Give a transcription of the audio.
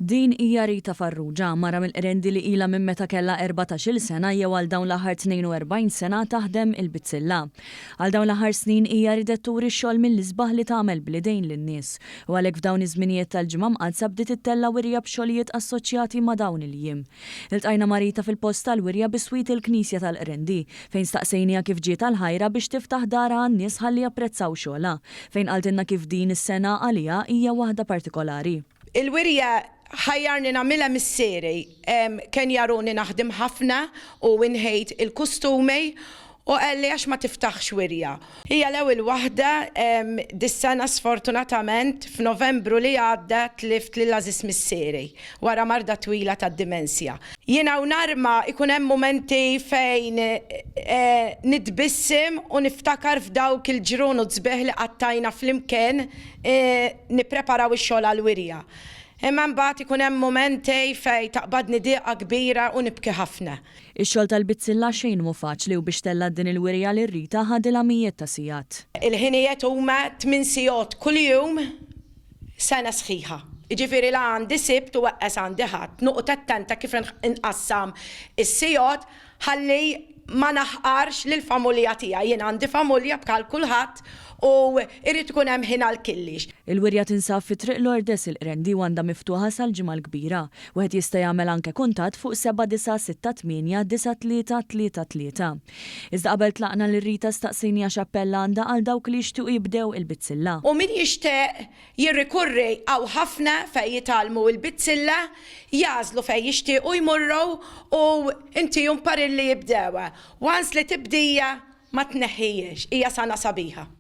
Din hija Rita Farrugia, mara mill-Qrendi li ilha minn meta kellha 14-il sena jew għal dawn l-aħħar 42 sena taħdem il-bizzilla. Għal dawn l-aħħar snin hija riedet turi x-xogħol mill-isbaħ li tagħmel bl-idejn lin-nies u għalhekk f'dawn iż-żminijiet tal-Ġimgħa Mqaddsa bdiet ittella' wirja b'xogħlijiet assoċjati ma' dawn il-jiem. Iltqajna ma' Rita fil-post tal-wirja biswit il-Knisja tal-Qrendi fejn staqsejniha kif ġietha l-ħajra biex tiftaħ darha għan-nies ħalli japprezzaw xogħolha, fejn qaltilna kif din is-sena għaliha hija waħda partikolari. Il-wirja ħajjarni nagħmilha missieri. Kien jaruni naħdem ħafna u nħejt il-kustumi u qalli għax ma tiftaħx wirja. Hija l-ewwel waħda dis-sena sfortunatament f'Novembru li għadda tlift lil għażiż missieri wara marda twila tad-dimensja. Jiena u narma jkun hemm mumenti fejn nitbissem u niftakar f'dawk il-ġrun u sbieħ li qattajna flimkien nippreparaw ix-xogħol għall-wirja. Imma mbagħad ikun hemm mumenti fejn taqbadni dieqa kbira u nibki ħafna. Ix-xogħol tal-bizzilla xejn mhu faċli u biex tellgħet din il-wirja lil Rita ħadilha mijiet ta' sigħat. Il-ħinijiet huma tmien sigħot kuljum sena sħiħa. Jiġifieri la għandi Sibt u eqqes għandi Ħadd. Noqgħod attenta kif inqassam is-sigħot ħalli ma naħqarx lill-famulja tiegħi. Jien għandi famulja bħal kulħadd u jrid ikun hemm ħin għal killix. Il-wirja tinsab fi Triq Lourdes il-Qrendi u għandha miftuħa sal-Ġimgħa l-Kbira. Wieħed jista' jagħmel anke kuntatt fuq 7968 9333. Iżda qabel tlaqna lil Rita staqsejniha x'appell għandha għal dawk li jixtiequ jibdew il-bizzilla. U min jixtieq Jirrikurri hawn ħafna fejn jitgħallmu il-bizzilla, jagħżlu fejn jixtiequ jmorru u ntihom parir li jibdewha. Once li tibdija ma tneħħihiex, hija sengħa sabiħa.